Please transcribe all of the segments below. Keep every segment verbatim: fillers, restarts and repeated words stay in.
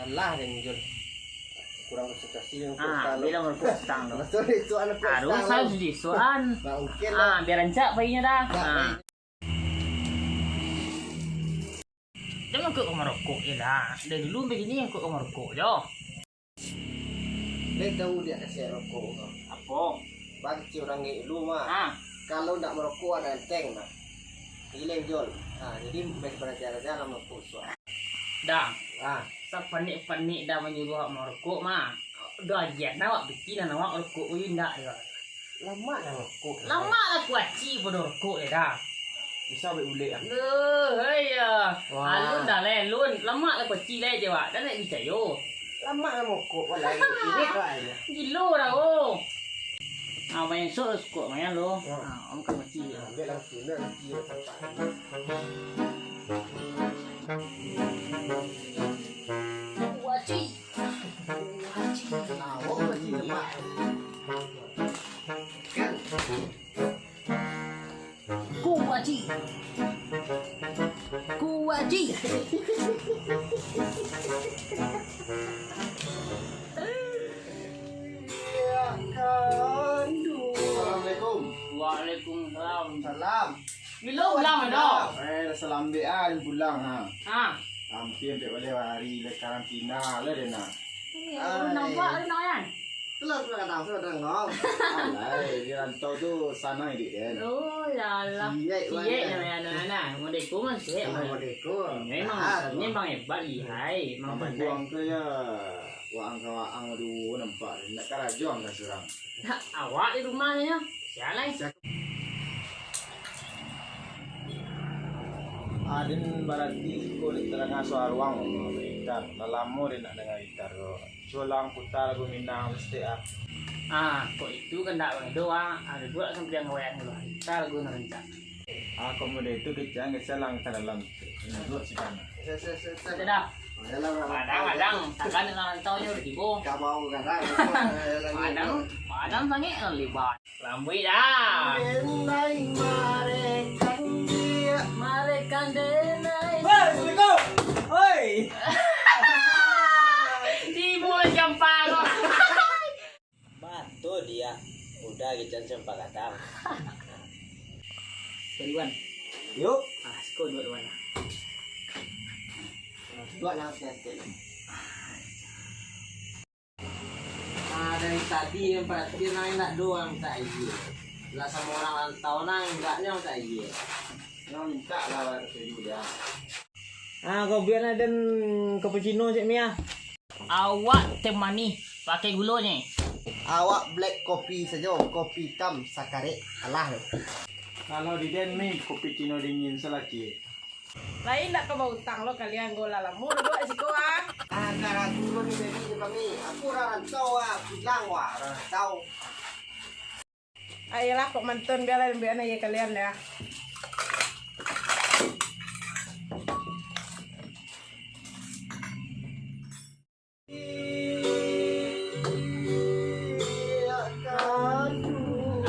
Alah, Deng Jul. Kurang konsentrasi yang Ah, kurang bilang rokok petang tu. Betul, itu anak petang. Harus tu. Harus disuan. Nah, oke lah. Ah, biar rancak paginya dah. Nah, Ah. Dia mangkuk ka marokok je lah. Dari dulu sampai kini mangkuk ka marokok je. Dia tahu dia kasih rokok tu. Apo? Bagi urang gaek dulu mah. Ha. Kalau ndak marokok, ada enteng mah. Gilek, Jol. Ha, jadi, baik baraja-raja lah marokok suah. Dah. Ha. Sapanik-panik dah manyuruah awak marokok mah. Dah agiah awak piti nan awak rokok, ui, ndak, yo. Lamak lah rokok. Lamak lah kuaci pado rokok, yo, dah. Bisa buek bulek, ah. Duh, hei, ya. Wah. Alun dah, leh, alun. Lamak lah kuaci, leh, je, wak. Dah nak picayo. Lamak lah rokok, wah, lain. Ini kau aja. Gilo dah, oh. Ah, main sok, rokok, main lo. Hmm. Ah, om kuaci. Ambil lah, ambil lah. Kuaci. Kuaci. Nah, oh, kuaci lemak. Kan? Kuaci. Kuaci. Assalamualaikum. Waalaikumsalam. Salam. Bilo pulang, Edo? Eh, dah salambek ah, pulang, ha. Ha. Hampir ampek baleh hari le karantina le, den, nah. Eh, urang nampak, urang, kan? Itulah, urang kadang tu, kadang, ngom. Alai, di rantau tu sanang iduik, den. Oh, ya Allah. Ciek, ciek, banyak. Nah, nah, nah. Modeko mah ciek, mah. Modeko. Memang, memang hebat, lihai. Memang pandai. Buang tu ya, waang ka waang, aduh, nampak. Nak karajo angka surang. Ha, awak di rumah nyo. Sialai. Aden barati siko dek taranga suaro ang, gitar. Lah lamo den ndak danga gitar ko. Cubo lah ang puta lagu Minang mistik ah. Ah, kok itu kandak Bang Edo, ah. Ado juo sampai ang wayang dulu. Gitar lagu nan rancak. Ah, kok model itu kecek ang geser lah ka dalam. Duduk situ. Sudah. Padang, padang. Tangan dalam rantau nyo udah tibo. Padang, padang sangek lah lebar. Lambuik dah. Denai marekan dia. Marekan denai. Woi, assalamualaikum. Oi. Tibo jam paro. Batua dia. Udah gitu sampai kadang. Duluan. Yuk. Ah, siko dua-dua lah. Dua lah, sikit-sikit. Ah, dari tadi yang perhatian lain nak doang tak iya. Lah sama orang rantau nang enggaknya tak iya. Yang minta lah setuju dia. Ah, kau biar lah den cappuccino cek Mia. Awak teh manih pakai gulo ni. Awak black kopi sajo, kopi hitam sakarek alah tu. Kalau di den mi kopi cino dingin salaki. Lain ndak ka bautang lo kalian, gola lamo duduak di siko, ah. Ah, karaku lo ni, baby, di kami. Aku urang rantau, ah, pulang, wah, urang rantau. Ayolah, kok mantun, biarlah, biarlah ya kalian ya.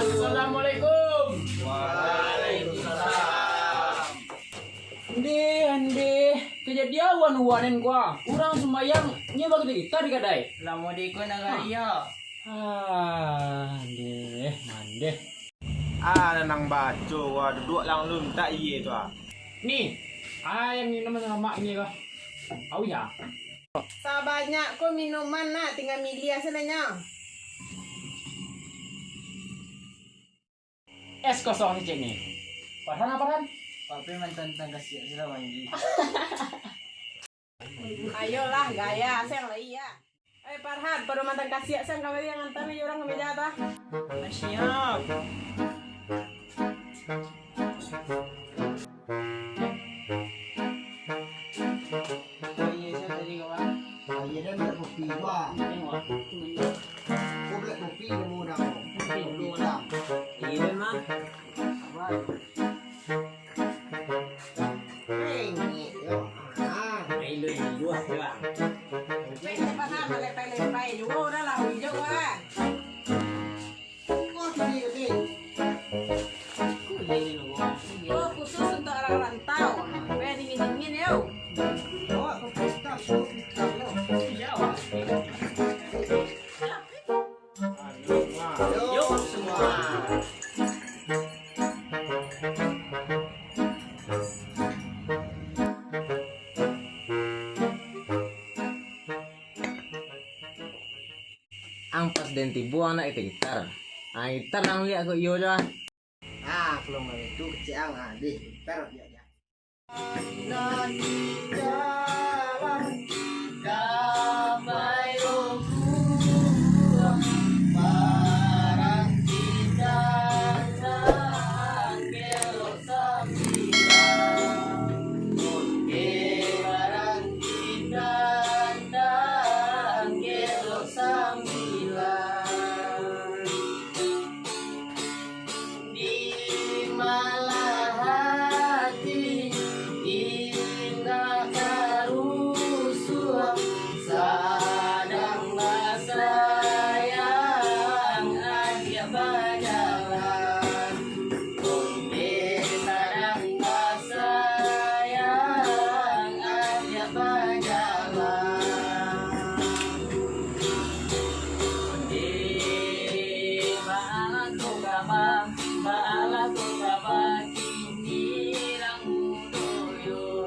Assalamualaikum. Waalaikumsalam. Ndeh, ndeh, kajadian wan wanen kua. Urang sumbayang, nyo bagitar di kadai. Lamo di ko nagari yo. Ah, ndeh, mandeh. Ah, nang baco, wah, duduak lang lun, tak iye tu, ah. Ni, ah, yang minum sama mak ni kah? Au ya. Sabanyak ko minuman nak, tinggal miliah sajo nyo. Es kosong ni, cek ni. Farhan apa, Farhan? Papi mantan tangkasiak sudah mandi. Ayolah, gaya, sayang lah iya. Eh, Farhan, pado mantan kasiak, sang kami yang antar ni, orang kami jahat, ah. Siap. Oh, iya, siap tadi, kawan. Ah, iya, dia minta kopi, wah. Tengok. Kau black kopi, dia mau dah, kau. Kopi dulu, lah. Iya, mah. Sabar. Rengek yo. Ah. Main dulu, dua, dua. Main cepat lah, main lepai-lepai juo, udah lah, hujung lah. Kau sendiri, Dik. Aku ini nunggu. Oh, khusus untuk orang rantau. Supaya dingin-dingin, yo. Awak kopi hitam, kopi hitam, yo. Ang pas den tibo ang nak gitar-gitar. Ah, gitar ang liak ko iyo jo ah. Ah, kalau nggak itu kecil ang, ah, deh, gitar biak, biak. Di malah hati indak karusuah, sadang basayang ajak bajalan. Onde sadang basayang ajak bajalan. Onde baa ko kaba, baa ko kaba kini rang mudo yo.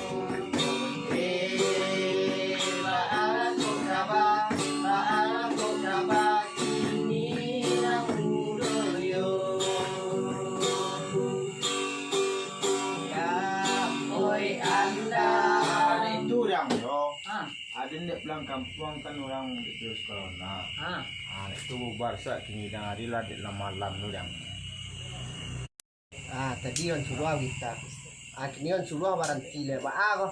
Onde baa ko kaba, baa ko kaba kini rang mudo yo. Ya, oi anda. Nah, itu rang yo. Ah. Aden dek pulang kampuang kan urang dek virus corona. Ah. Ah, dek tu bubar sak kini dang ari lah dek lah malam tu dang. Ah, tadi on suruah kita. Ah, kini on suruah baranti lek baa ko.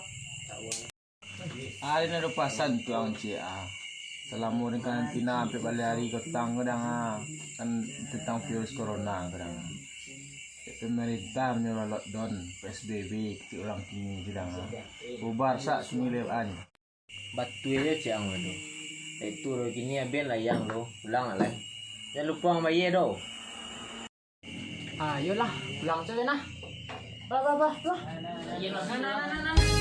Ah, den ado pasan tu ang ciek ah. Salamo den karantina ampek baleh ari kotang ko dang ah. Kan tentang virus corona ko dang. Dek pemerintah manyuruah lockdown, P S B B, kitik urang kini ko dang ah. Bubar sak kini lek baa nyo. Batua jo cek ang tu. Dek tu kini aben layang tu, pulang lai. Jan lupo ang bayia do. Ah, iyolah, pulang sajo nah. Bah, bah, bah, bah. Nah, nah, nah, nah, nah.